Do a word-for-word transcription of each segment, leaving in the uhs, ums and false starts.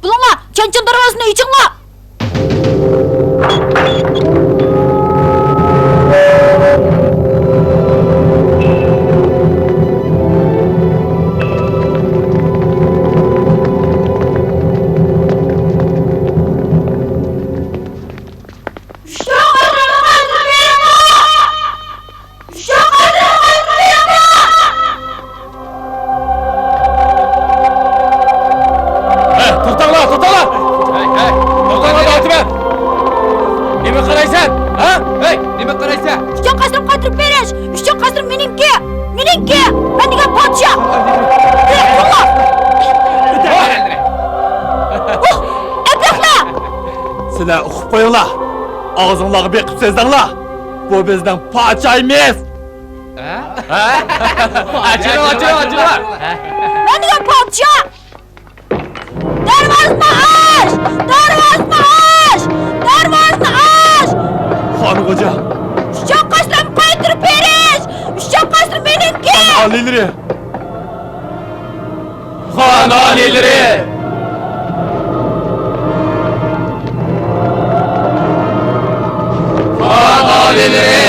بولۇڭلار، چاڭچىڭ دەرۋازىسىنى ئېچىڭلار! ھەي، توختاڭلار، توختاڭلار! ھەي، ھەي، توختاڭلار، دەۋاتىمەن! نېمە قارايسەن، ھە؟ ھەي، نېمە قارايسەن؟ ئۈچ چوڭ قەسرىمنى قايتۇرۇپ بېرىش! ئۈچ چوڭ قەسرىم مېنىڭكى! مېنىڭكى! مەن دېگەن پادىشاھ! دېرەك قىلىڭلار! ئۇھ، ئەبلەخلەر! سىلەر ئۇقۇپ قويۇڭلار! ئاغزىڭلارغا بېقىپ سۆزلەڭلار! بۇ بىزنىڭ پادىشاھىمىز! ھە؟ ھە؟ ئاچىلىڭ، ئاچىلىڭ، ئاچىلىڭ! مەن دېگەن پادىشاھ! دەرۋازىنى ئاچ! دەرۋازىنى ئاچ! دەرۋازىنى ئاچ! خان خوجا! ئۈچ چوڭ قەسرىمنى قايتۇرۇپ بېرىش! ئۈچ چوڭ قەسرىم مېنىڭكى! ئالىيلىرى! خان ئالىيلىرى! خان ئالىيلىرى!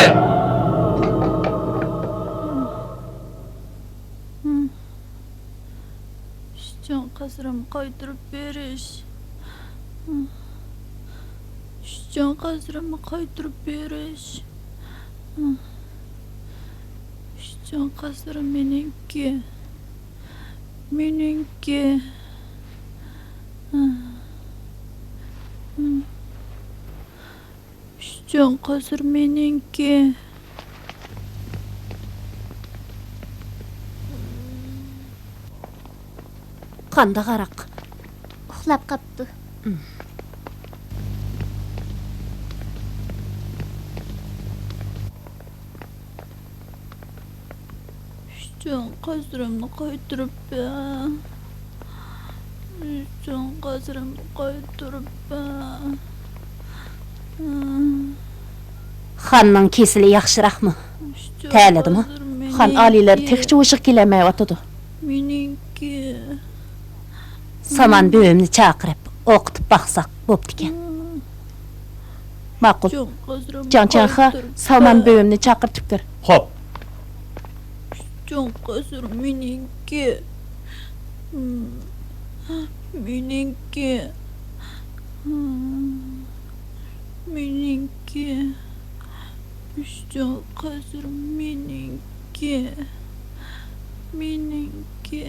ئۈچ چوڭ قەسرىمنى قايتۇرۇپ بېرىش. ئۈچ چوڭ قەسرىمنى قايتۇرۇپ بېرىش. ئۈچ چوڭ قەسرىم مېنىڭكى. مېنىڭكى. ئۈچ چوڭ قەسىر مېنىڭكى. قانداق ھاراق؟ ئۇخلاپ قاپتۇ. ئۈچ چوڭ قەسرىمنى قايتۇرۇپ بەر. ئۈچ چوڭ قەسرىمنى قايتۇرۇپ بەر. خاننىڭ كېسىلى ياخشىراقمۇ؟ ئۈچ چوڭ تەلىدىمۇ؟ قەسرىم خان مېنىڭكى. ئالىيلىرى تېخىچە ھوشىغا كېلەلمەيۋاتىدۇ. مېنىڭكى. سامان بۈۋىمنى چاقىرىپ، ئوقۇتۇپ باقساق بوپتىكەن. ماقۇل. جاڭ چيەنخې، سامان بۈۋىمنى چاقىرتىپ كۆر. خوپ. چوڭ قەسىر مېنىڭكى. مېنىڭكى. مېنىڭكى. ئۈچ چوڭ قەسىر مېنىڭكى. مېنىڭكى.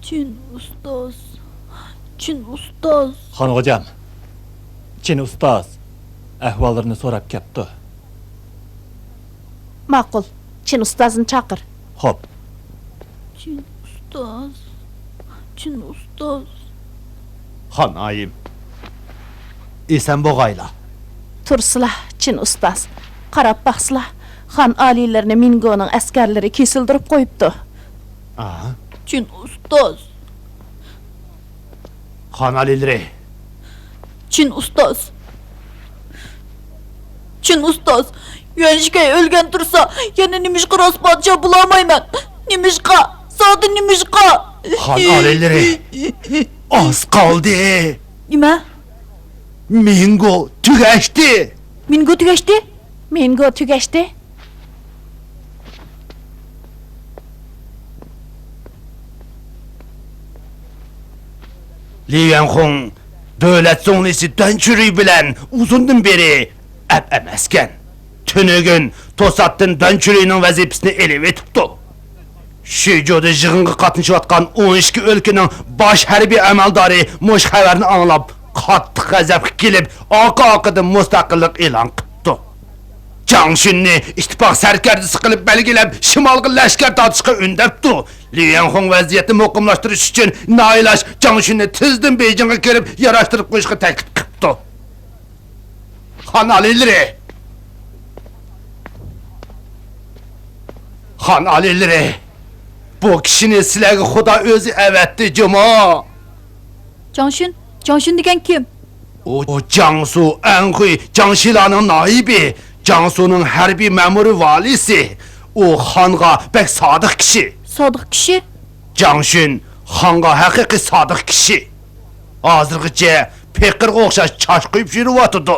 چىن ئۇستاز، چىن ئۇستاز. خانغوجام، چىن ئۇستاز ئەھۋاللىرىنى سوراپ كەپتۇ. ماقۇل، چىن ئۇستازنى چاقىر. خوپ. چىن ئۇستاز، چىن ئۇستاز. خانايىم، ئېسەن بوغايلا. تۇرسىلا، چىن ئۇستاز. قاراپ باقسىلا، خان ئالىيلىرىنى مىنگونىڭ ئەسكەرلىرى كېسىلدۈرۈپ قويۇپتۇ. ئا؟ چىن ئۇستاز. خان ئالىيلىرى. چىن ئۇستاز. چىن ئۇستاز، يۈەنشىكەي ئۆلگەن تۇرسا، يەنە نېمىشقا راست پادىشاھ بولالمايمەن؟ نېمىشقا؟ زادى نېمىشقا؟ خان ئالىيلىرى، ئاز قالدى. نېمە؟ مىنگو تۈگەشتى. مىنگو تۈگەشتى؟ مىنگو تۈگەشتى. لى يۈەنخۇڭ دۆلەت زۇڭلىسى دۇەن چۈرۈي بىلەن ئۇزۇندىن بېرى ئەپ ئەمەسكەن. تۈنۈگۈن توساتتىن دۇەن چۈرۈينىڭ ۋەزىپىسىنى ئېلىۋېتىپتۇ. شىجۇدا يىغىنغا قاتنىشىۋاتقان ئون ئىككى ئۆلكىنىڭ باش ھەربىي ئەمەلدارى مۇشۇ خەۋەرنى ئاڭلاپ، قاتتىق غەزەپكە كېلىپ، ئارقا-ئارقىدىن مۇستەقىللىق ئېلان قىپتۇ. جاڭ شۈننى ئىتتىپاق سەركەردىسى قىلىپ بەلگىلەپ، شىمالغا لەشكەر تارتىشقا ئۈندەپتۇ. لى يۈەنخۇڭ ۋەزىيەتنى مۇقىملاشتۇرۇش ئۈچۈن نائىلاج جاڭ شۈننى تېزدىن بېيجىڭغا كىرىپ ياراشتۇرۇپ قويۇشقا تەكلىپ قىپتۇ. خان ئالىيلىرى! خان ئالىيلىرى! بۇ كىشىنى سىلەرگە خۇدا ئۆزى ئەۋەتتى جۇمۇ! جاڭشۈن، جاڭشۈن دېگەن كىم؟ ئۇ، ئۇ جاڭسۇ، ئەنخۇي، جاڭشىلارنىڭ نايىبى، جاڭسۇنىڭ ھەربىي مەمۇرىي ۋالىسى. ئۇ خانغا بەك سادىق كىشى. سادىق كىشى؟ جاڭشۈن خانغا ھەقىقىي سادىق كىشى. ھازىرغىچە پېقىرغا ئوخشاش چاچ قويۇپ يۈرۈۋاتىدۇ.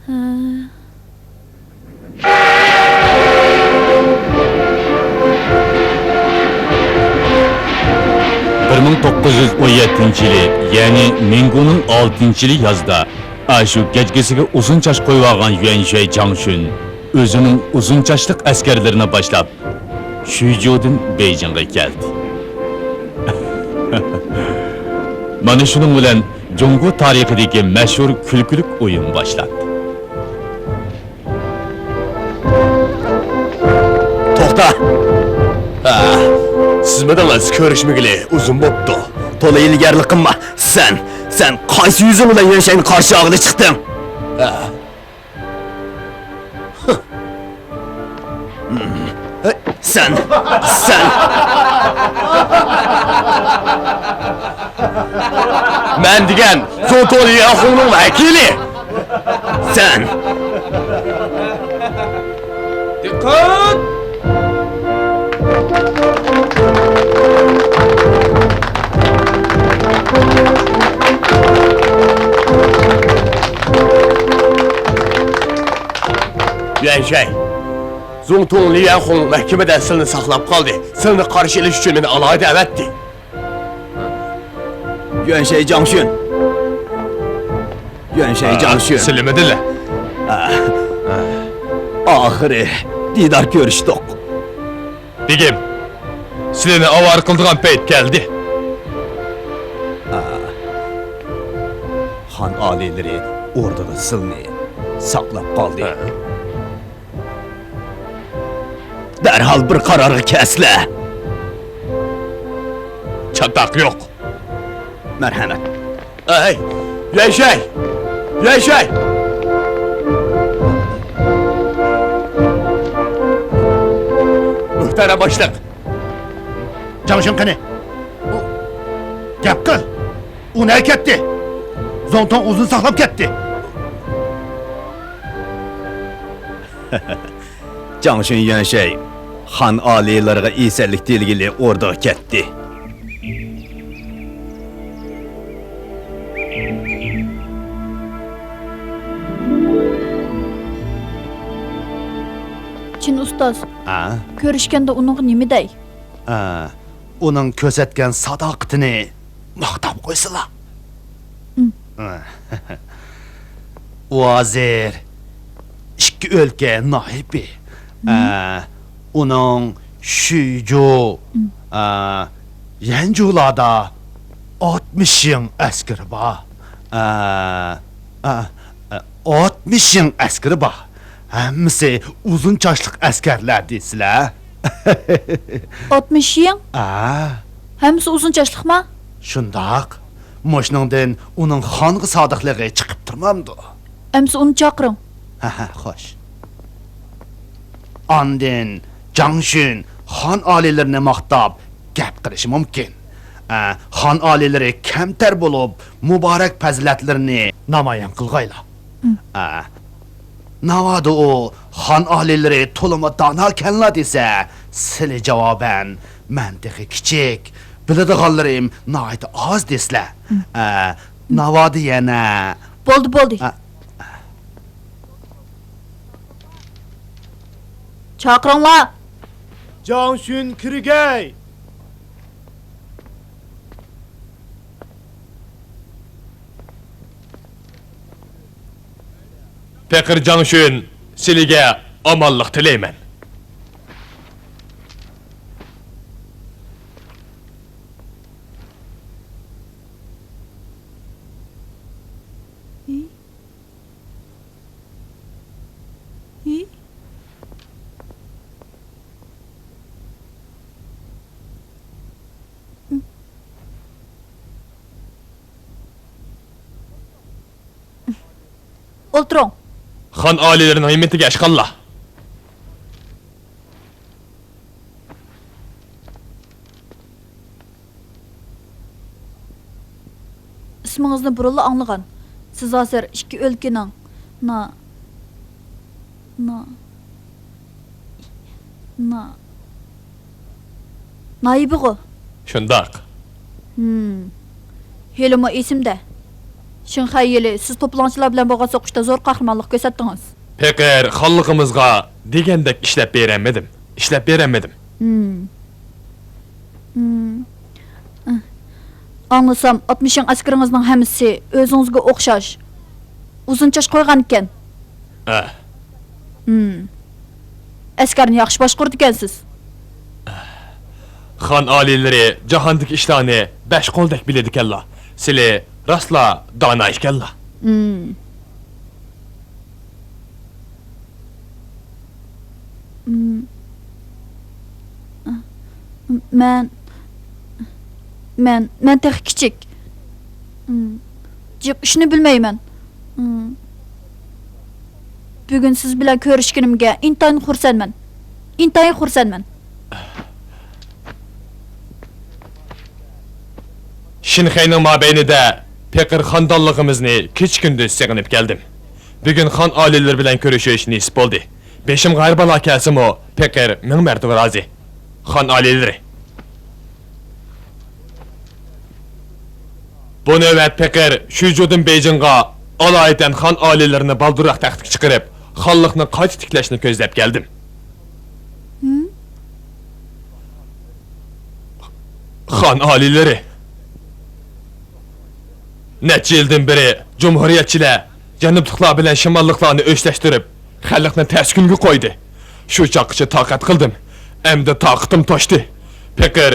ھە. بىر مىڭ توققۇز يۈز ئون يەتتىنچى يىلى، يەنى مىڭگۇنىڭ ئالتىنچى يىلى يازدا، ئاشۇ گەجگىسىگە ئۇزۇن چاچ قويۇۋالغان يۈەنشۈي جاڭشۈن ئۆزىنىڭ ئۇزۇن چاچلىق ئەسكەرلىرىنى باشلاپ، شۈيجۇدىن بېيجىڭغا كەلدى. مانا شۇنىڭ بىلەن جۇڭگو تارىخىدىكى مەشھۇر كۈلكىلىك ئويۇن باشلاندى. توختا! ھە، سىزمىدىڭىز، كۆرۈشمىگىلى ئۇزۇن بوپتۇ. تولا ھىيلىگەرلىك قىلما. سەن، سەن قايسى يۈزۈڭ بىلەن يۈەنشەينى قارشى ئالغىلى چىقتىڭ؟ ھە. سەن، سەن. مەن دېگەن زۇڭتۇڭ ليەنخۇڭنىڭ ۋەكىلى. سەن. دىققەت! يۈەنشەي، زۇڭتۇڭ ليەنخۇڭ مەھكىمىدە سىلىنى ساقلاپ قالدى. سىلىنى قارشى ئېلىش ئۈچۈن مېنى ئالاھىدە ئەۋەتتى. يۈەنشەي جاڭشۈن. يۈەنشەي ئا، جاڭشۈن. سىلىمىدىلە؟ ئا، ئا. ئاخىرى دىدار كۆرۈشتۇق. بېگىم، سىلىنى ئاۋارە قىلىدىغان پەيت كەلدى. ئا. خان ئالىيلىرى ئوردىدا سىلىنى ساقلاپ قالدى. ھە. دەرھال بىر قارارغا كەلسىلە. چاتاق يوق. مەرھەمەت. ئەي، يۈەنشەي! يۈەنشەي! مۆھتەرەم باشلىق! جاڭشۈن قېنى؟ گەپ قىل! ئۇ نەگە كەتتى؟ زۇڭتۇڭ ئۇزۇن ساقلاپ كەتتى. جاڭشۈن يۈەنشەي خان ئالىيلىرىغا ئېسەنلىك تىلىگىلى ئوردىغا كەتتى. چىن ئۇستاز، ئا؟ كۆرۈشكەندە ئۇنىڭغا نېمە دەي؟ ئا، ئۇنىڭ كۆرسەتكەن ساداقىتىنى ماختاپ قويسىلا. ئۇ ھازىر ئىككى ئۆلكە نايىپى. ئە، ئۇنىڭ شۈيجۇ، ئە، يەنجۇلاردا ئاتمىش يىڭ ئەسكىرى بار. ئە، ئە، ئە، ئاتمىش يىڭ ئەسكىرى بار. ھەممىسى ئۇزۇن چاچلىق ئەسكەرلەر دېسىلە. ئاتمىش يىڭ؟ ئا. ھەممىسى ئۇزۇن چاچلىقما؟ شۇنداق. مۇشۇنىڭدىن ئۇنىڭ خانغا سادىقلىقى چىقىپ تۇرمامدۇ؟ ئەمسە ئۇنى چاقىرىڭ. ھە، ھە، خوش. ئاندىن جاڭشۈن خان ئالىيلىرىنى ماختاپ گەپ قىلىشى مۇمكىن. ئە، خان ئالىيلىرى كەمتەر بولۇپ، مۇبارەك پەزىلەتلىرىنى نامايان قىلغايلا. ئە، ناۋادا ئۇ خان ئالىيلىرى تولىمۇ داناكەنلا دېسە، سىلى جاۋابەن، مەن تېخى كىچىك، بىلىدىغانلىرىم ناھايىتى ئاز دېسىلە. ئە، ناۋادا يەنە. بولدى، بولدى. ئە. چاقىرىڭلار. جاڭشۈن كىرگەي. پېقىر جاڭشۈن، سىلىگە ئامانلىق تىلەيمەن. ئولتۇرۇڭ. خان ئالىيلىرىنىڭ ھىممىتىگە ئاشقانلا. ئىسمىڭىزنى بۇرۇنلا ئاڭلىغان. سىز ھازىر ئىككى ئۆلكىنىڭ نا-، نا-، نا-، نايىبىغۇ؟ شۇنداق. ھىم. ھېلىمۇ ئېسىمدە. شىنخەي يىلى سىز توپىلاڭچىلار بىلەن بولغان سوقۇشتا زور قەھرىمانلىق كۆرسەتتىڭىز. پېقىر خانلىقىمىزغا دېگەندەك ئىشلەپ بېرەلمىدىم. ئىشلەپ بېرەلمىدىم. ھىم. ھىم. ئاڭلىسام، ئاتمىش يىڭ ئەسكىرىڭىزنىڭ ھەممىسى ئۆزىڭىزگە ئوخشاش ئۇزۇن چاچ قويغان ئىكەن. ئە. ھىم. ئەسكەرنى ياخشى باشقۇرىدىكەنسىز. خان ئالىيلىرى جاھاندىكى ئىشلارنى بەش قولدەك بىلىدىكەنلا. سىلى راستلا دانا ئىكەنلا. ھىم. مەن، مەن، مەن تېخى كىچىك. جىق ئىشنى بىلمەيمەن. بۈگۈن سىز بىلەن كۆرۈشكىنىمگە ئىنتايىن خۇرسەنمەن. ئىنتايىن خۇرسەنمەن. شىنخەينىڭ مابەينىدە پېقىر خاندانلىقىمىزنى كېچە-كۈندۈز سېغىنىپ كەلدىم. بۈگۈن خان ئالىيلىرى بىلەن كۆرۈشۈش نېسىپ بولدى. بېشىمغا ھەر بالا كەلسىمۇ، پېقىر مىڭ مەرتىۋە رازى. خان ئالىيلىرى! بۇ نۆۋەت پېقىر شۈيجۇدىن بېيجىڭغا ئالايىتەن خان ئالىيلىرىنى بالدۇرراق تەختكە چىقىرىپ، خانلىقنى قايتا تىكلەشنى كۆزلەپ كەلدىم. خان ئالىيلىرى! نەچچە يىلدىن بېرى جۇمھۇرىيەتچىلەر جەنۇبلۇقلار بىلەن شىماللىقلارنى ئۆچلەشتۈرۈپ، خەلقنى تەس كۈنگە قويدى. شۇ چاغقىچە تاقەت قىلدىم. ئەمدى تاقىتىم توشتى. پېقىر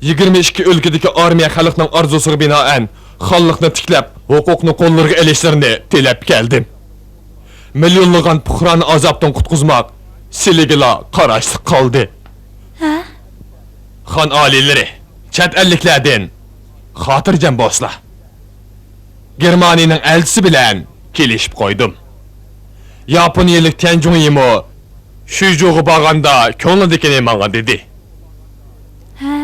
يىگىرمە ئىككى ئۆلكىدىكى ئارمىيە خەلقنىڭ ئارزۇسىغا بىنائەن خانلىقنى تىكلەپ، ھوقۇقنى قوللىرىغا ئېلىشلىرىنى تىلەپ كەلدىم. مىليونلىغان پۇقرانى ئازابتىن قۇتقۇزماق سىلىگىلا قاراشلىق قالدى. ھە؟ خان ئالىيلىرى، چەت ئەللىكلەردىن خاتىرجەم بولسىلا. گېرمانىيىنىڭ ئەلچىسى بىلەن كېلىشىپ قويدۇم. ياپونىيەلىك تيەنجۇڭيىمۇ شۈيجۇغا بارغاندا كۆڭلىدىكىنى ماڭا دېدى. ھە.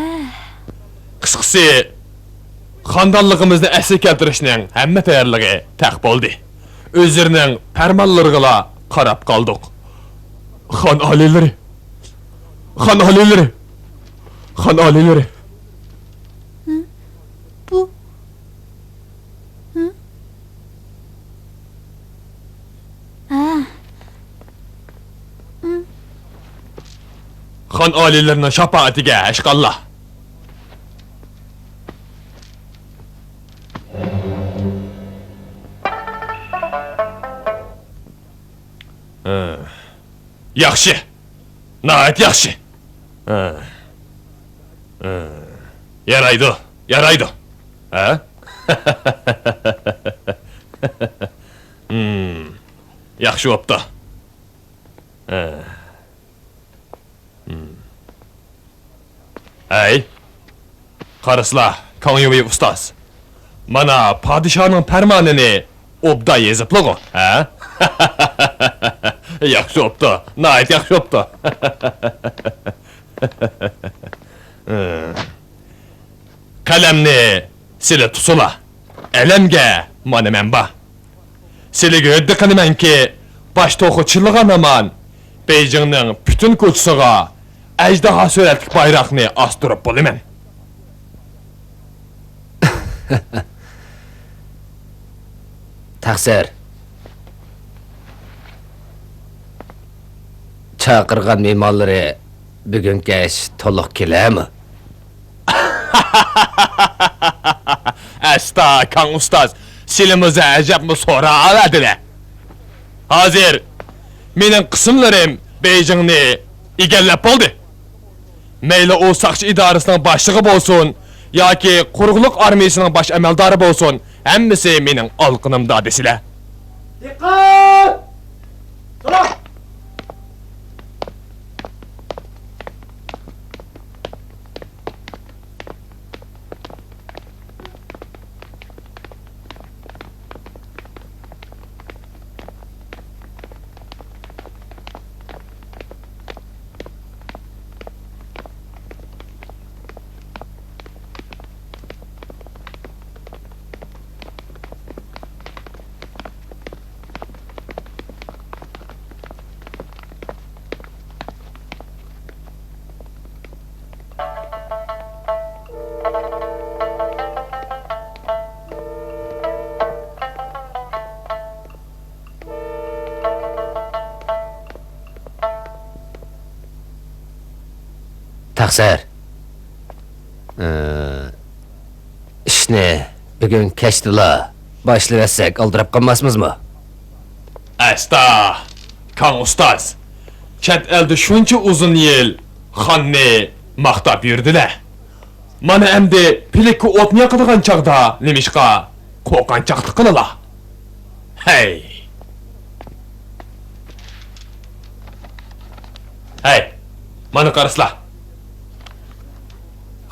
قىسقىسى، خاندانلىقىمىزنى ئەسلىگە كەلتۈرۈشنىڭ ھەممە تەييارلىقى تەق بولدى. ئۆزلىرىنىڭ پەرمانلىرىغىلا قاراپ قالدۇق. خان ئالىيلىرى! خان ئالىيلىرى! خان ئالىيلىرى! ھە؟ بۇ، ھە؟ ھە. ھە. خان ئالىيلىرىنىڭ شاپائىتىگە ھەشقاللا! ھە. ياخشى! ناھايىتى ياخشى! ھە. ھە. يارايدۇ، يارايدۇ! ھە؟ ھىم. ياخشى بوپتۇ. ھە. ھىم. ھەي، قارىسىلا، كاڭ يۇۋېي ئۇستاز. مانا پادىشاھنىڭ پەرمانىنى ئوبدان يېزىپلىغۇ، ھە؟ ياخشى بوپتۇ، ناھايىتى ياخشى بوپتۇ. قەلەمنى سىلى تۇتسىلا، ئەلەمگە مانا مەن بار. سىلىگە ھۆددە قىلىمەنكى، باش توخۇ چىللىغان ھامان بېيجىڭنىڭ پۈتۈن كوچىسىغا ئەجدىھا سۈرەتلىك بايراقنى ئاستۇرۇپ بولىمەن. تەقسىر. چاقىرغان مېھمانلىرى بۈگۈن كەچ تولۇق كېلەرمۇ؟ ئەستا، كاڭ ئۇستاز، سىلىمۇ ئەجەبمۇ سوراۋ ئەۋەتىلە. ھازىر مېنىڭ قىسىملىرىم بېيجىڭنى ئىگىلەپ بولدى. مەيلى ئۇ ساقچى ئىدارىسىنىڭ باشلىقى بولسۇن ياكى قۇرۇقلۇق ئارمىيىسىنىڭ باش ئەمەلدارى بولسۇن، ھەممىسى مېنىڭ ئالىقىنىمدا دېسىلە. دىققەت! تۇرۇڭ! تەقسىر. ئى، ئىشنى بۈگۈن كەچتىلا باشلىۋەتسەك ئالدىراپ قالماسمىزمۇ؟ ئەستا، كاڭ ئۇستاز، چەت ئەلدە شۇنچە ئۇزۇن يىل خاننى ماختاپ يۈردىلە. مانا ئەمدى پىلىككە ئوتنى ياقىدىغان چاغدا نېمىشقا قورقۇنچاقلىق قىلىلا؟ ھەي! ھەي! مانا قارىسىلا!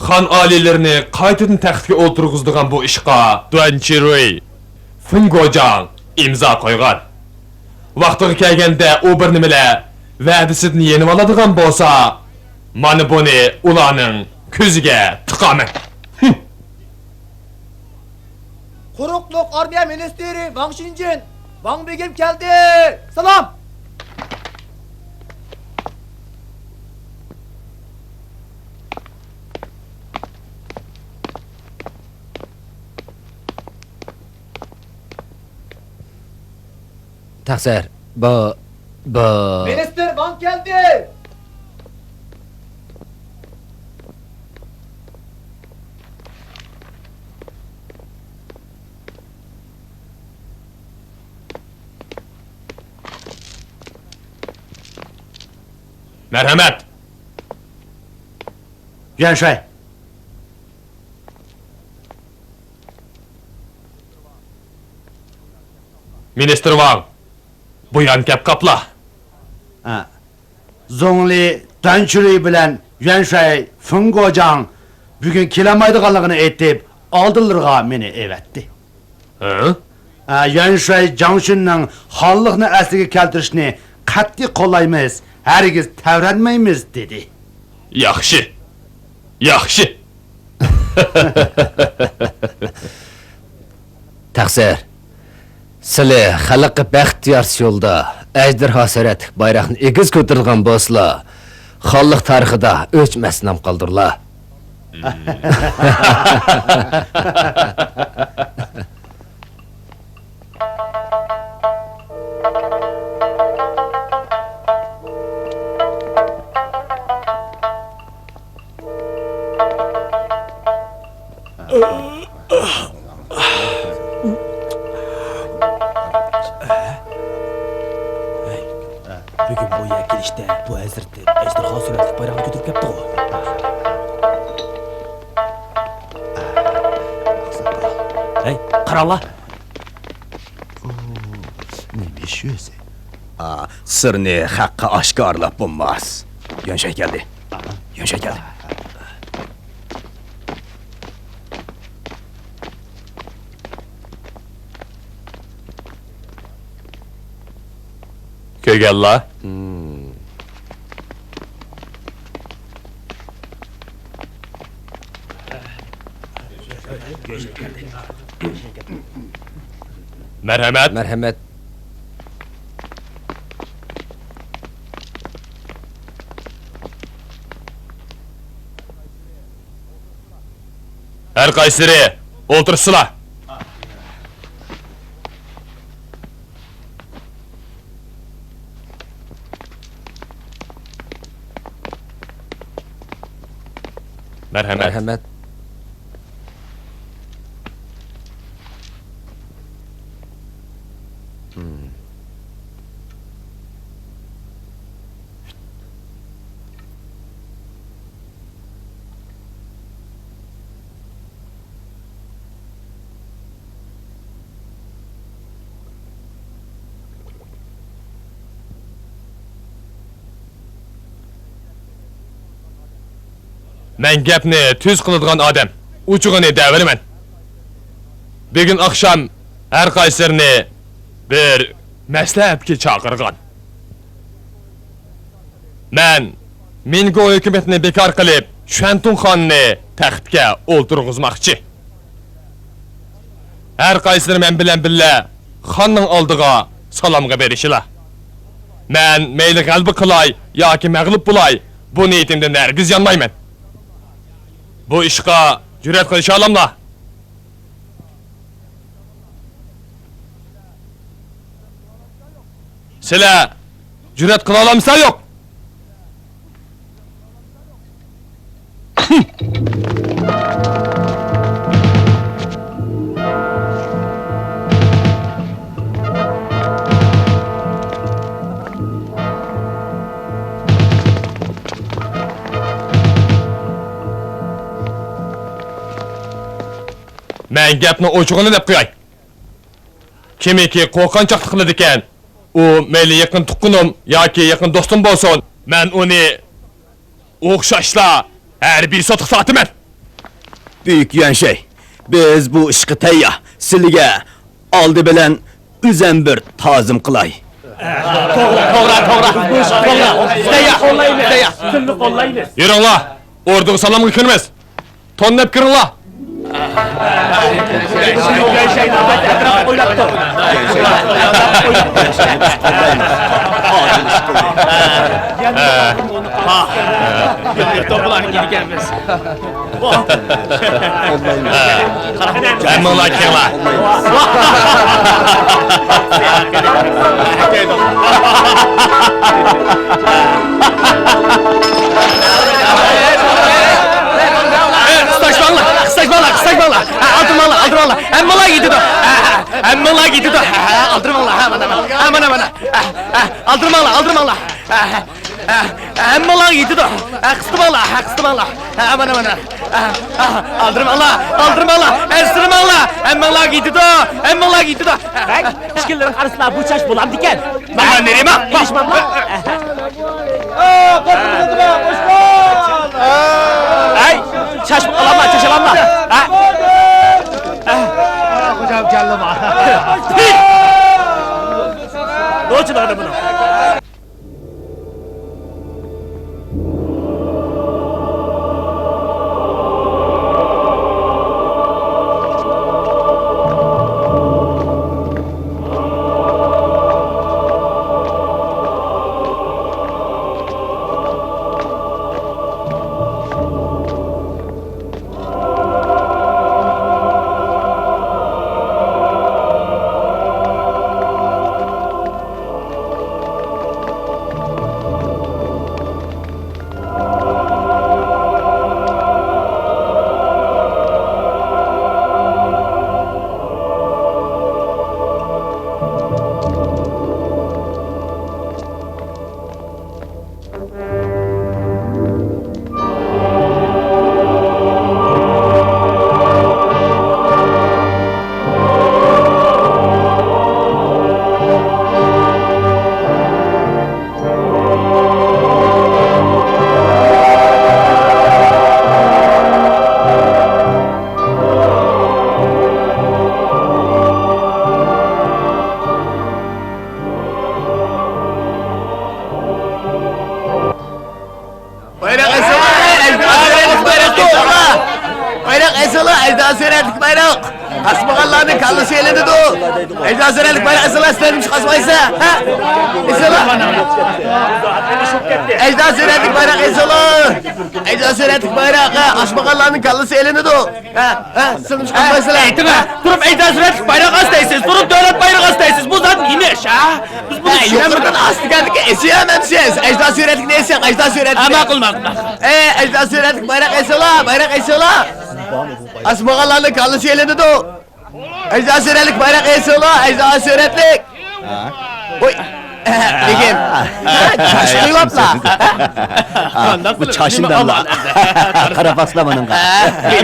خان ئالىيلىرىنى قايتىدىن تەختكە ئولتۇرغۇزىدىغان بۇ ئىشقا دۇەن چىرۇي، فېن گوجاڭ ئىمزا قويغان. ۋاقتىغا كەلگەندە ئۇ بىر نېمىلەر ۋەدىسىدىن يېنىۋالىدىغان بولسا، مانا بۇنى ئۇلارنىڭ كۆزىگە تىقارمەن. ھىم. قۇرۇقلۇق ئارمىيە مىنىستىرى ۋاڭ شىنجىن، ۋاڭ بېگىم كەلدى. سالام! تەقسىر، بۇ، بۇ. مىنىستىر ۋاڭ كەلدى! مەرھەمەت! يۈەنشۇي. مىنىستىر ۋاڭ، بۇيان كەپ قاپلا. ھە. زۇڭلى دەنچۈلۈي بىلەن يۈەنشۇي فېڭگوجاڭ بۈگۈن كېلەلمەيدىغانلىقىنى ئېيتىپ، ئالدىلىرىغا مېنى ئەۋەتتى. ھە؟ ھە، يۈەنشۇي جاڭشۈننىڭ خانلىقنى ئەسلىگە كەلتۈرۈشنى قەتئىي قوللايمىز، ھەرگىز تەۋرەنمەيمىز، دېدى. ياخشى. ياخشى. تەقسىر، سىلى خەلققە بەخت يارىتىش يولىدا ئەجدىرھا سۈرەتلىك بايراقنى ئېگىز كۆتۈرىدىغان بولسىلا، خانلىق تارىخىدا ئۆچمەس نام قالدۇرلا. بۈگۈن بۇ يەرگە كېلىشتە بۇ ھەزرىتى ئەجدىرھا سۈرەتلىك بايراقنى كۆتۈرۈپ كەپتىغۇ. ھەي، قاراڭلار! نېمە ئىش ئۆزى؟ ئا، سىرنى خەققە ئاشكارىلاپ بولماس. يۈەنشۇي كەلدى. يۈەنشۇي كەلدى. كۆرگەنلا. مەرھەمەت. مەرھەمەت. ھەر قايسىلىرى ئولتۇرسىلا. مەرھەمەت. مەرھەمەت. مەن گەپنى تۈز قىلىدىغان ئادەم، ئوچۇقىنى دەۋېرىمەن. بۈگۈن ئاخشام ھەر قايسىلىرىنى بىر مەسلىھەتكە چاقىرغان. مەن مىنگو ھۆكۈمىتىنى بىكار قىلىپ، شۈەنتۇڭ خاننى تەختكە ئولتۇرغۇزماقچى. ھەر قايسىلىرى مەن بىلەن بىللە خاننىڭ ئالدىغا سالامغا بېرىشىلا. مەن مەيلى غەلىبە قىلاي ياكى مەغلۇپ بولاي، بۇ نىيىتىمدىن ھەرگىز يانمايمەن. بۇ ئىشقا جۈرئەت قىلىشالاملا؟ سىلەر جۈرئەت قىلالامسىلەر يوق؟ مەن گەپنى ئوچۇقىنى دەپ قوياي. كىمكى قورقۇنچاقلىق قىلىدىكەن، ئۇ مەيلى يېقىن تۇغقىنىم ياكى يېقىن دوستۇم بولسۇن، مەن ئۇنى ئوخشاشلا ھەربىي سوتقا تارتىمەن. بۈيۈك يۈەنشەي، بىز بۇ ئىشقا تەييار. سىلىگە ئالدى بىلەن ئۆزەم بىر تازىم قىلاي. توغرا، توغرا، توغرا. توغرا. قوللايمىز. سىزنى قوللايمىز. يۈرۈڭلار. ئوردىغا سالامغا كىرىمىز. توننى ئېلىپ كىرىڭلار. ھەممىڭلار كېڭلار. قىستاشماڭلار، قىستاشماڭلار، قىستاشماڭلار. ھە، ئالدىرىماڭلار، ئالدىرىماڭلار. ھەممىڭلار يېتىدۇ. ھە، ھە، ھەممىڭلار يېتىدۇ. ھە، ھە، ئالدىرىماڭلار. ھە، مانا، مانا. ھە، مانا، مانا. ھە، ھە، ئالدىرىماڭلار، ئالدىرىماڭلار. ھە، ھە. ھە، ھەممىڭلار يېتىدۇ. ھە، قىستىماڭلار، ھە، قىستىماڭلار. ھە، مانا، مانا. ھە، ھە، ئالدىرىماڭلار، ئالدىرىماڭلار، ئەنسىرىمەڭلار. ھەممىڭلار يېتىدۇ، ھەممىڭلار يېتىدۇ. ھە، ئىككىلىرىڭ ئارىسىدا بۇ چاچ بولامدىكەن؟ مانا نېرىما. ئېلىشماملا. ھەي، چاچ ئالاملا، چاچ ئالاملا. ھە؟ خوجام كەلدىما. نوچىلارنى بۇنىڭ. بايراق ئېسىلغا، ئەجدىھا سۈرەتلىك بايراق ئېسىلغا! بايراق ئېسىلغا، ئەجدىھا سۈرەتلىك بايراق! ئاسمىغانلارنىڭ كاللىسى ئېلىنىدۇ! ئەجدىھا سۈرەتلىك بايراق ئېسىلغا، سىلەرنىڭ چىقىسىڭلار، ھە؟ ئېسىلغا! ئەجدىھا سۈرەتلىك بايراق ئېسىلغا! ئەجدىھا سۈرەتلىك بايراق، ھە؟ ئاسمىغانلارنىڭ كاللىسى ئېلىنىدۇ! ھە، ھە، سىلىم چىقارمايسىلەر. ئېيتىڭ، ھە؟ تۇرۇپ ئەجدىھا سۈرەتلىك بايراق ئاستايسىز، تۇرۇپ دۆلەت بايرىقى ئاستايسىز. بۇ زادى نېمە ئىش، ھە؟ بىز بۇنى ھە، چۈشىنەلمىدۇق. يۇقىرىدىن ئاستا كەلدىكى ئېسىيەمەمسىز؟ ئەجدىھا سۈرەتلىكنى ئېسىڭ، ئەجدىھا سۈرەتلىك. ھە، ماقۇل، ماقۇل، ماقۇل. ئەي، ئەجدىھا سۈرەتلىك بايراق ئېسىلا، بايراق ئېسىلا. ئاسمىغانلارنىڭ كاللىسى ئېلىنىدۇ. ئەجدىھا سۈرەتلىك بايراق ئېسىلا، ئەجدىھا سۈرەتلىك. ھە؟ ۋوي. بېگىم. ھە، چاچ قىلىۋاپلا. قانداق بۇ قىلىپ؟ چاشىنداملا. قاراپ باقسىلا مۇنىڭغا.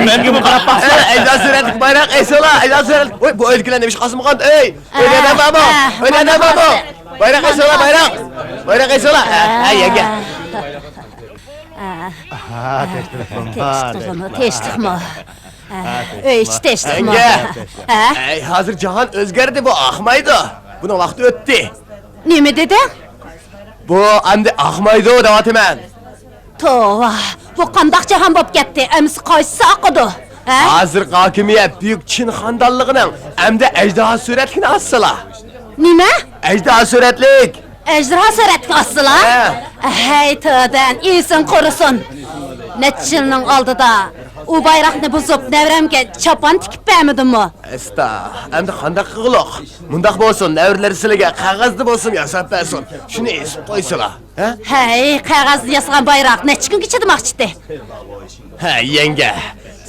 مەنگىمۇ قاراپ باقسىلا. ئەجدىھا سۈرەتلىك بايراق ئېسىلا، ئەجدىھا سۈرەتلىك. ۋوي، بۇ ئۆيدىكىلەر نېمە ئىش قاسمىغان؟ ئۆي، ئۆيدە ئادەم بارمۇ؟ ئۆيدە ئادەم بارمۇ؟ بايراق ئېسىلا، بايراق. بايراق ئېسىلا. ھە، يەڭگە. ھە، تىنچلىقمۇ؟ تىنچلىقمۇ؟ ھە، ئۆي ئىچى تىنچلىقمۇ؟ يەڭگە. ھە؟ ئەي، ھازىر جاھان ئۆزگەردى، بۇ ئاقمايدۇ. بۇنىڭ ۋاقتى ئۆتتى. نېمە دېدىڭ؟ بۇ ئەمدى ئاقمايدۇ دەۋاتىمەن. توۋا، بۇ قانداق جاھان بولۇپ كەتتى؟ ئەمىسە قايسىسى ئاقىدۇ؟ ھە؟ ھازىرقى ھاكىمىيەت بۈيۈك چىن خانىدانلىقىنىڭ ئەمدى ئەجدىھا سۈرەتلىكىنى ئاسسىلا. نېمە؟ ئەجدىھا سۈرەتلىك. ئەجدىھا سۈرەتلىك ئاسسىلا؟ ھە. ھەي، تۆدەن، ئېسىڭ قۇرۇسۇن. نەچچە يىلنىڭ ئالدىدا ئۇ بايراقنى بۇزۇپ، نەۋرەمگە چاپان تىكىپ بەرمىدىممۇ؟ ئەستا، ئەمدى قانداق قىلغۇلۇق؟ مۇنداق بولسۇن، نەۋرىلىرى سىلىگە قەغەزدە بولسىمۇ ياساپ بەرسۇن. شۇنى ئېسىپ قويسىلا، ھە؟ ھەي، قەغەزدىن ياسىغان بايراق نەچچە كۈنگە چىدىماقچىتى؟ ھە، يەڭگە،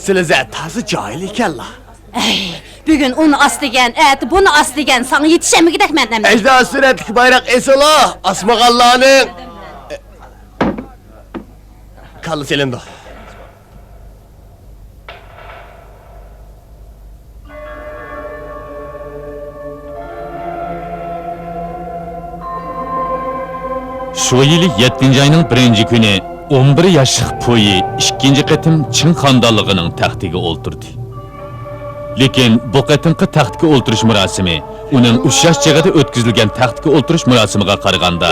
سىلىزە تازا جاھىل ئىكەنلا. ئەي، بۈگۈن ئۇنى ئاس دېگەن، ئەتە بۇنى ئاس دېگەن، ساڭا يېتىشەلمىگۈدەكمەن ئەمدى. ئەجدىھا سۈرەتلىك بايراق ئېسىلا، ئاسمىغانلارنىڭ كاللىسى ئېلىندى. شۇ يىلى يەتتىنچى ئاينىڭ بىرىنچى كۈنى ئون بىر ياشلىق پويى ئىككىنچى قېتىم چىڭ خانىدانلىقىنىڭ تەختىگە ئولتۇردى. لېكىن بۇ قېتىمقى تەختكە ئولتۇرۇش مۇراسىمى ئۇنىڭ ئۇششاش چېغىدا ئۆتكۈزۈلگەن تەختكە ئولتۇرۇش مۇراسىمىغا قارىغاندا،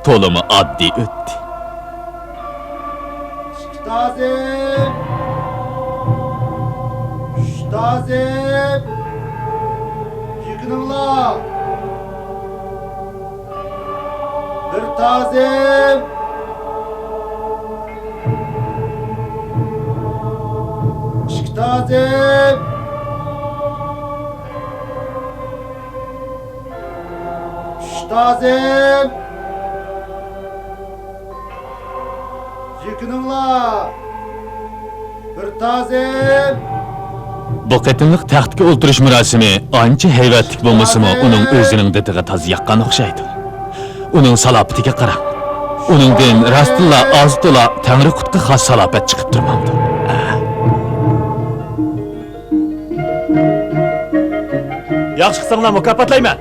تولىمۇ ئاددىي ئۆتتى. ئىككى تازىم! ئۈچ تازىم! يېقىنىڭلار! بىر تازىم! ئىككى تازىم! ئۈچ تازىم! يېقىنىڭلار! بىر تازىم! بۇ قېتىملىق تەختكە ئولتۇرۇش مۇراسىمى ئانچە ھەيۋەتلىك بولمىسىمۇ، ئۇنىڭ ئۆزىنىڭ دىتىغا تازا ياققان ئوخشايدۇ. ئۇنىڭ سالاپىتىگە قاراڭ. ئۇنىڭدىن راستتىنلا ئاز-تولا تەڭرى قۇتقا خاس سالاپەت چىقىپ تۇرمامدۇ؟ ياخشى قىلساڭلار مۇكاپاتلايمەن.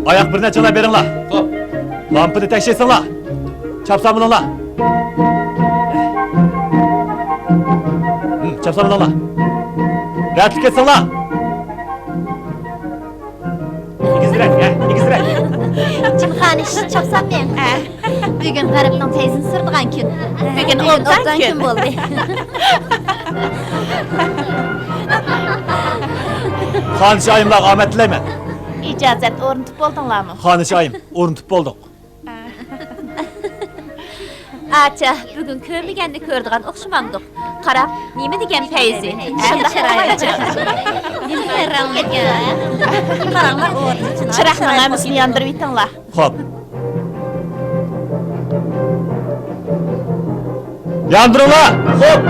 ئاياق بىر نەچچىڭلار بېرىڭلار. خوپ. لامپىنى تەكشەيسىڭلار. چاپسان مېڭىڭلار. ھىم، چاپسان مېڭىڭلار. رەتلىك كەتسىڭلار. ئېگىزرەك، ھە، ئېگىزرەك. جىمخانىش، چاپسان مېڭ. بۈگۈن غەربنىڭ پەيزىنى سۈرىدىغان كۈن. بۈگۈن ئوبدان كۈن بولدى. خانىش ئايىملارغا ئامەت تىلەيمەن. ئىجازەت، ئورنىتىپ بولدۇڭلارمۇ؟ خانىش ئايىم، ئورنىتىپ بولدۇق. ئاچا، بۈگۈن كۆرمىگەننى كۆرىدىغان ئوخشىمامدۇق؟ قاراڭ، نېمە دېگەن پەيزى؟ شۇنداق چىرايلىق. نېمە رەڭلىك. قاراڭلار، ئورنى. چىراغنىڭ ھەممىسىنى ياندۇرۇۋېتىڭلار. خوپ. ياندۇرۇڭلار! خوپ!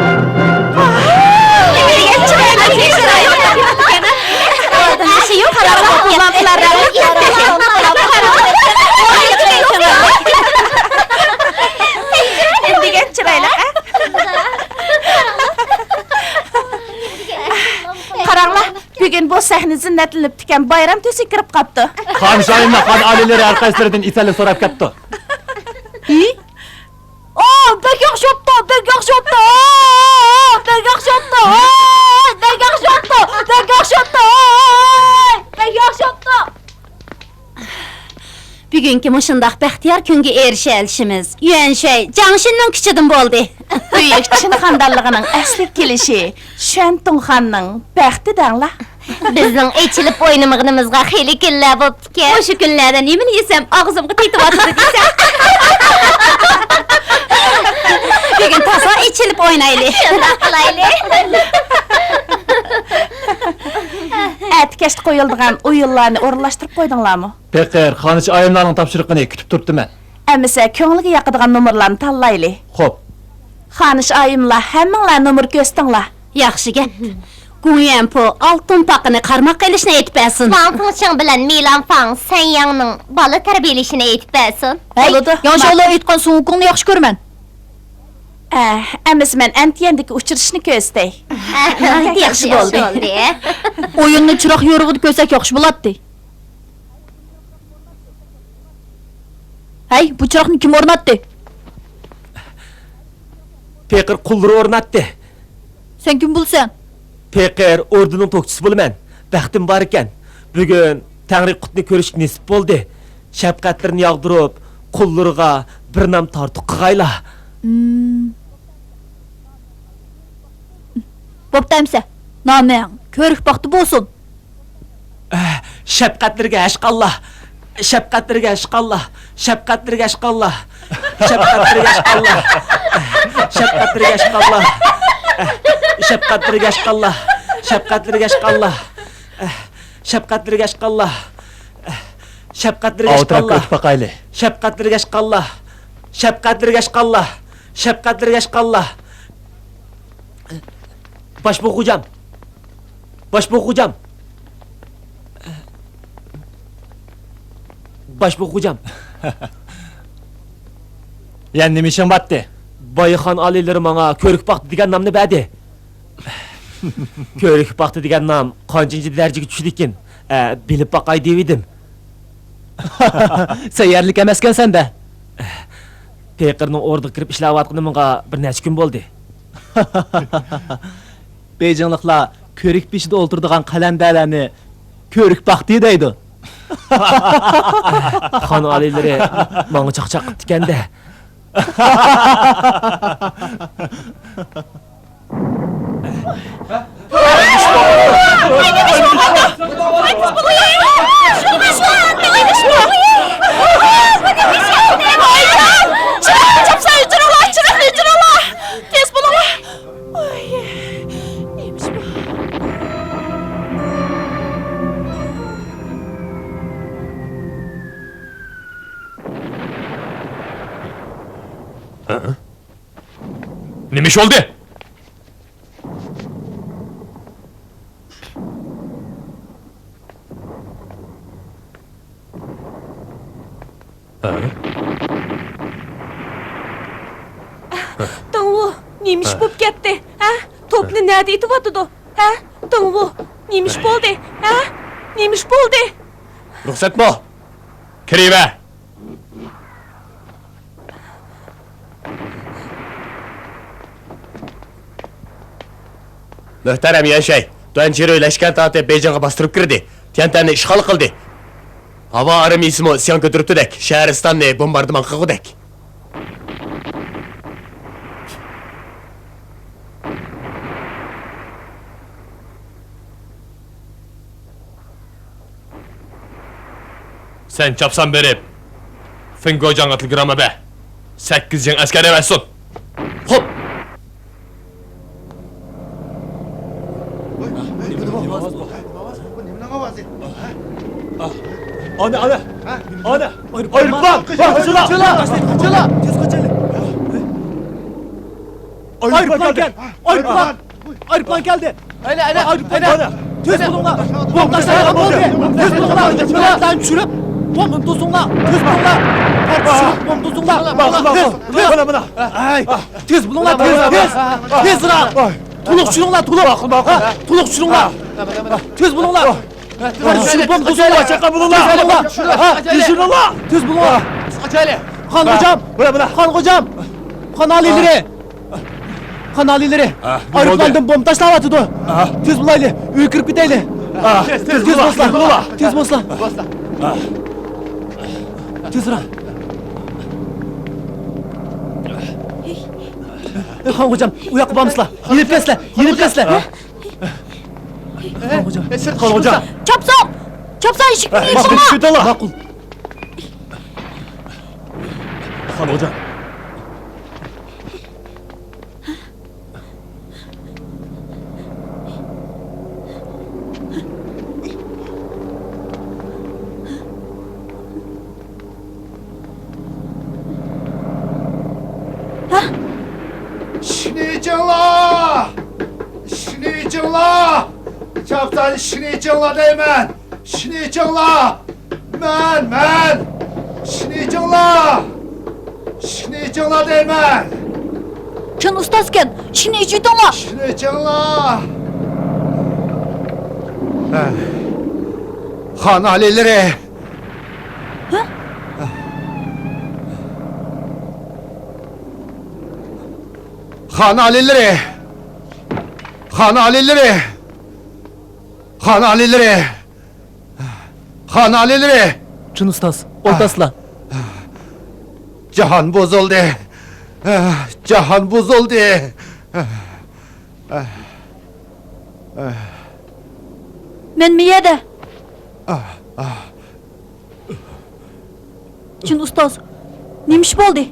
قاراڭلار، بۈگۈن بۇ سەھنە زىننەتلىنىپتىكەن، بايرام تۈسى كىرىپ قاپتۇ. خانىش ئايىملار، خان ئالىيلىرى ھەر قايسىلىرىدىن ئېسەنلىك سوراپ كەپتۇ. ئى؟ ئو، بەك ياخشى بوپتۇ، بەك ياخشى بوپتۇ، ئو، بەك ياخشى بوپتۇ، ۋاي، بەك ياخشى بوپتۇ، بەك ياخشى بوپتۇ، ۋاي، بەك ياخشى بوپتۇ. بۈگۈنكى مۇشۇنداق بەختىيار كۈنگە ئېرىشەلىشىمىز يۈەنشۈي جاڭشىننىڭ كۈچىدىن بولدى. بۈيۈك چىن خاندانلىقىنىڭ ئەسلىگە كېلىشى شۈەن تۇڭخاننىڭ بەختى دەڭلار. بىزنىڭ ئېچىلىپ ئوينىمىغىنىمىزغا خېلى كۈنلەر بوپتىكەن. مۇشۇ كۈنلەردە نېمىنى يېسەم ئاغزىمغا تېتىۋاتىدۇ دېسە. بۈگۈن تازا ئېچىلىپ ئوينايلى. شۇنداق قىلايلى. ئەتە كەچتە قويۇلىدىغان ئويۇنلارنى ئورۇنلاشتۇرۇپ قويدۇڭلارمۇ؟ پېقىر، خانىش ئايىملارنىڭ تاپشۇرۇقىنى كۈتۈپ تۇرۇپتىمەن. ئەمىسە، كۆڭلىگە ياقىدىغان نومۇرلارنى تاللايلى. خوپ. خانىش ئايىملار، ھەممىڭلار نومۇر كۆرسىتىڭلار. ياخشى گەپ. گۇڭيەنپو ئالتۇن پاقىنى قارماققا ئېلىشنى ئېيتىپ بەرسۇن. ۋاڭ فېڭشىڭ بىلەن مىلان فاڭ سەنياڭنىڭ بالا تەربىيەلىشىنى ئېيتىپ بەرسۇن. ھەي، بولىدۇ. ياڭشاۋلو ئېيتقان سۇڭ ۋۇكۇڭنى ياخشى كۆرىمەن. ئە، ئەمىسە مەن ئەنتىيەندىكى ئۇچرىشىشنى كۆرسىتەي. ناھايىتى ياخشى بولدى. ئويۇننى چىراغ يورۇقىدا كۆرسەك ياخشى بولاتتى. ھەي، بۇ چىراغنى كىم ئورناتتى؟ پېقىر قۇللىرى ئورناتتى. سەن كىم بولىسەن؟ پېقىر ئوردىنىڭ توكچىسى بولىمەن. بەختىم بار ئىكەن. بۈگۈن تەڭرى قۇتنى كۆرۈشكە نېسىپ بولدى. شەپقەتلىرىنى ياغدۇرۇپ، قۇللىرىغا بىر نام تارتۇق قىغايلا. ھىم. بوپتۇ ئەمسە. نامىڭ كۆرۈك باختى بولسۇن. ئەھ، شەپقەتلىرىگە ھەشقاللا! شەپقەتلىرىگە ھەشقاللا! شەپقەتلىرىگە ھەشقاللا! شەپقەتلىرىگە ھەشقاللا! شەپقەتلىرىگە ھەشقاللا! ئەھ، شەپقەتلىرىگە ھەشقاللا! شەپقەتلىرىگە ھەشقاللا! ئەھ، شەپقەتلىرىگە ھەشقاللا! ئەھ، شەپقەتلىرىگە ئاۋۇ تەرەپكە ھەشقاللا! ئۆتۈپ باقايلى. شەپقەتلىرىگە ھەشقاللا! شەپقەتلىرىگە ھەشقاللا! شەپقەتلىرىگە ھەشقاللا! باش بوغۇجام! باش بوغۇجام! باش بوغۇجام! يەنە نېمە ئىشىڭ بارتتى؟ بايا خان ئالىيلىرى ماڭا كۆرۈك باختى دېگەن نامنى بەردى. كۆرۈك باختى دېگەن نام قانچىنچى دەرىجىگە چۈشىدىكىن؟ ئە، بىلىپ باقاي دېۋىدىم. سەن يەرلىك ئەمەسكەنسەن-دە. پېقىرنىڭ ئوردىغا كىرىپ ئىشلەۋاتقىنىمغا بىر نەچچە كۈن بولدى. بېيجىڭلىقلار كۆرۈك بېشىدا ئولتۇرىدىغان قەلەندەرلەرنى كۆرۈك باقتى دەيدۇ. خان ئالىيلىرى ماڭا چاقچاق قىپتىكەن-دە. تېز بولۇڭلار! ۋاي، نېمىش بۇ؟ ھە؟ نېمە ئىش بولدى؟ ھە؟ داڭۋۇ، نېمە ئىش بولۇپ كەتتى؟ ھە؟ توپنى نەدە ئېتىۋاتىدۇ؟ ھە؟ داڭۋۇ، نېمە ئىش بولدى؟ ھە؟ نېمە ئىش بولدى؟ رۇخسەتمۇ؟ كىرىۋە! مۆھتەرەم يۈەنشەي، دۇەن جىرۇي لەشكەر تارتىپ بېيجىڭغا باستۇرۇپ كىردى، تيەنئەننى ئىشغال قىلدى. ھاۋا ئارمىيىسىمۇ ئىسيان كۆتۈرۈپتۇدەك، شەھىرىستاننى بومباردىمان قىلغۇدەك. سەن چاپسان بېرىپ، فېڭگوجاڭغا تېلېگرامما بەر. سەككىز جىڭ ئەسكەر ئەۋەتسۇن. خوپ! ئانا، ئانا! ئانا! ئايروپىلان! قاچىلا! قاچىلا! تېز قاچايلى! ئايروپىلان كەل! ئايروپىلان! ئايروپىلان كەلدى! ئايروپىلان كەلدى! تېز بولۇڭلار! بومبا تاشلايدىغان بولدى! تېز بولۇڭلار! پارتلارنى چۈشۈرۈپ، بومبىنى توسۇڭلار! تېز بولۇڭلار! پارتلارنى چۈشۈرۈپ، بومبىنى توسۇڭلار! تېز! تېز! تېز! تېز! تېزراق! تېزراق! تولۇق چۈشۈرۈڭلار، تولۇق! ھە، تولۇق چۈشۈرۈڭلار! تېز بولۇڭلار! تېز بولۇڭلار! چاققان بولۇڭلار! تېز بولۇڭلار! ھە، تېز بولۇڭلار! تېز بولۇڭلار! خان خوجام! خان خوجام! خان ئالىيلىرى! خان ئالىيلىرى! ئايروپىلاندىن بومبا تاشلاۋاتىدۇ! تېز بولايلى! ئۆيگە كىرىپ كېتەيلى! تېز بولسىلا! تېز بولسىلا! تېزراق! خان خوجام، ئۇ ياققا بارمىسىلا! يېنىپ كەتسىلە! يېنىپ كەتسىلە! خان خوجام! خان خوجام! چاپسان! چاپسان ئىشىكنى يېپىڭلار! ماقۇل! خان خوجام! ھە؟ ئىشىكنى ئېچىڭلار! ئىشىكنى ئېچىڭلار! چاپسان ئىشىكنى ئېچىڭلار دەيمەن! ئىشىكنى ئېچىڭلار! مەن، مەن! ئىشىكنى ئېچىڭلار! ئىشىكنى ئېچىڭلار دەيمەن! كىم ئۇستازكەن؟ ئىشىكنى ئېچىۋېتىڭلار! ئىشىكنى ئېچىڭلار! خان ئالىيلىرى! ھە؟ خان ئالىيلىرى! خان ئالىيلىرى! خان ئالىيلىرى! خان ئالىيلىرى! چىن ئۇستاز، ئولتۇرسىلا. جاھان بۇزۇلدى. جاھان بۇزۇلدى. مەن مۇ يەردە. چىن ئۇستاز، نېمە ئىش بولدى؟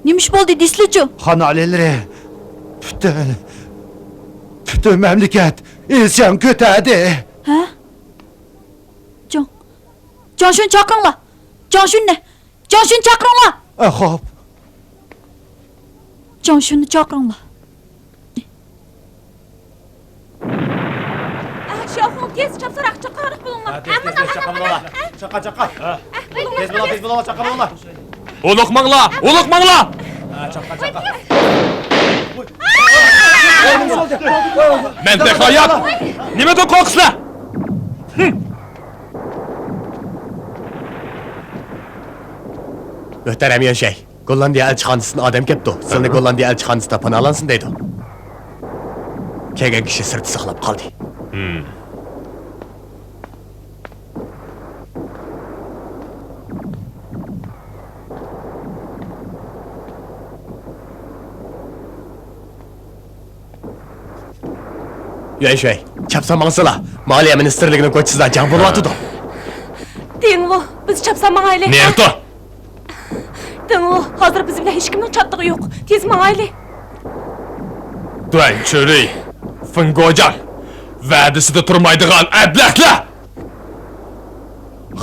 نېمە ئىش بولدى دېسىلىچۇ؟ خان ئالىيلىرى، پۈتۈن، پۈتۈن مەملىكەت ئىسيان كۆتەردى. ھە؟ جاڭ، جاڭشۈننى چاقىرىڭلار. جاڭشۈننى، جاڭشۈننى چاقىرىڭلار. ئە، خوپ. جاڭشۈننى چاقىرىڭلار. ئە، شياۋخۇڭ، تېز چاپسانراق، چاققانراق بولۇڭلار. ھە، تېز، تېز، تېز، چاققان بولۇڭلار. چاققان، چاققان. ھە، بولۇڭلار، تېز بولۇڭلار، تېز بولۇڭلار، چاققان بولۇڭلار. ھولۇقماڭلار، ھولۇقماڭلار. ھە، چاققان، چاققان. مەن بەك ھايات. نېمىدىن قورقىسىلەر؟ مۆھتەرەم يۈەنشەي، گوللاندىيە ئەلچىخانىسىدىن ئادەم كەپتۇ، سىلىنى گوللاندىيە ئەلچىخانىسىدا پاناھلانسۇن دەيدۇ. كەلگەن كىشى سىرتتا ساقلاپ قالدى. ھىم. يۈەنشۈي، چاپسان ماڭسىلا، مالىيە مىنىستىرلىكىنىڭ كوچىسىدا جەڭ بولۇۋاتىدۇ. دىڭۋۇ، بىز چاپسان ماڭايلى. نېرېتو! دىڭۋۇ، ھازىر بىز بىلەن ھېچكىمنىڭ چاتىقى يوق. تېز ماڭايلى. دۇەن چۈرۈي، فېڭ گوجياڭ، ۋەدىسىدە تۇرمايدىغان ئەبلەخلەر!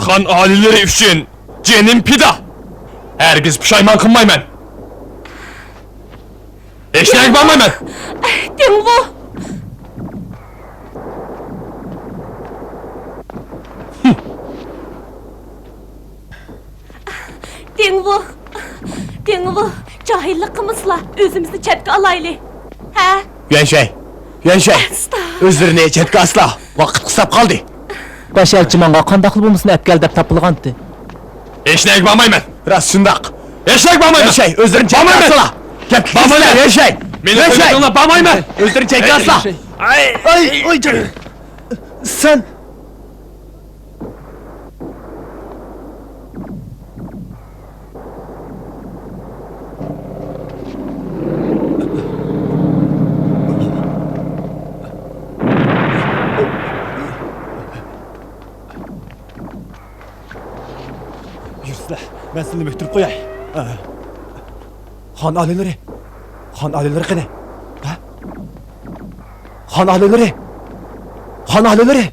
خان ئالىيلىرى ئۈچۈن جېنىم پىدا! ھەرگىز پۇشايمان قىلمايمەن! ھېچنەگە بارمايمەن! دىڭۋۇ! دىڭۋۇ! دىڭۋۇ! جاھىللىق قىلمىسىلا، ئۆزىمىزنى چەتكە ئالايلى. ھە؟ يۈەنشەي! يۈەنشەي! ئەستا! ئۆزلىرىنى چەتكە ئالسىلا، ۋاقىت قىستاپ قالدى. باش ئەلچى ماڭا قانداقلا بولمىسۇن ئەپكەل دەپ تاپىلغانتى. ھېچنەگە بارمايمەن. راست شۇنداق. ھېچنەگە بارمايمەن. يۈەنشەي، ئۆزلىرىنى چەتكە بارمايمەن. ئالسىلا. گەپ بارمايمەن. يۈەنشەي. مېنى قويمىساڭلار بارمايمەن. ئۆزلىرىنى چەتكە ئالسىلا. ئاي، ئاي، ئاي، جان. سەن. يۈرسىلە، مەن سىلىنى مۆكتۈرۈپ قوياي. خان ئالىيلىرى! خان ئالىيلىرى قېنى؟ ھە؟ خان ئالىيلىرى! خان ئالىيلىرى!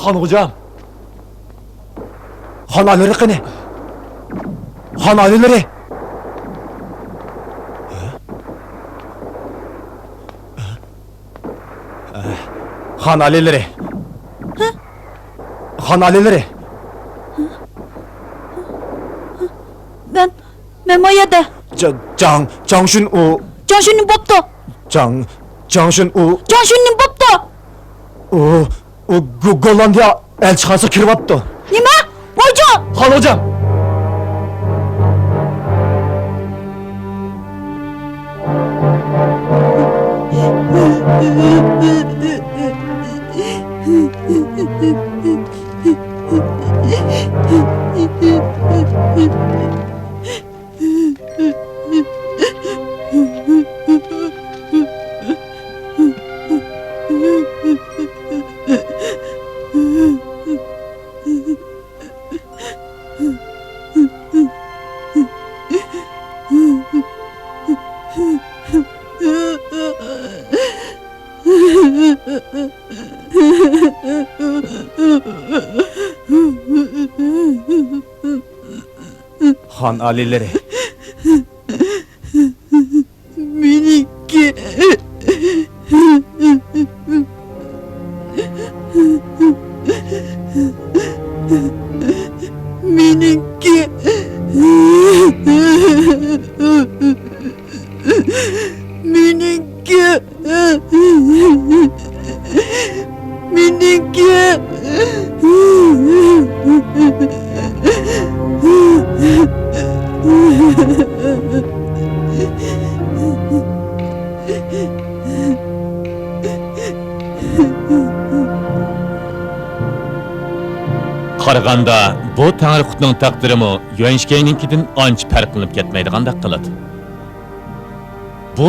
خان غوجام! خان ئالىيلىرى قېنى؟ خان ئالىيلىرى! خان ئالىيلىرى! خان ئالىيلىرى! مەن، مەن ما يەردە. جا-، جاڭ، جاڭشۈن ئۇ. جاڭشۈن نېمە بوپتۇ؟ جاڭ، جاڭشۈن ئۇ. جاڭشۈن نېمە بوپتۇ؟ ئۇ، ئۇ گو-، گوللاندىيە ئەلچىخانىسىغا كىرىۋاپتۇ. نېمە؟ ۋايجان! خان غوجام! خان ئالىيلىرى. مېنىڭكى. مېنىڭكى. مېنىڭكى. مېنىڭكى. قارىغاندا، بۇ تەڭرىقۇتنىڭ تەقدىرىمۇ يۈەنشىكەينىڭكىدىن ئانچە پەرقلىنىپ كەتمەيدىغاندەك قىلىدۇ. بۇ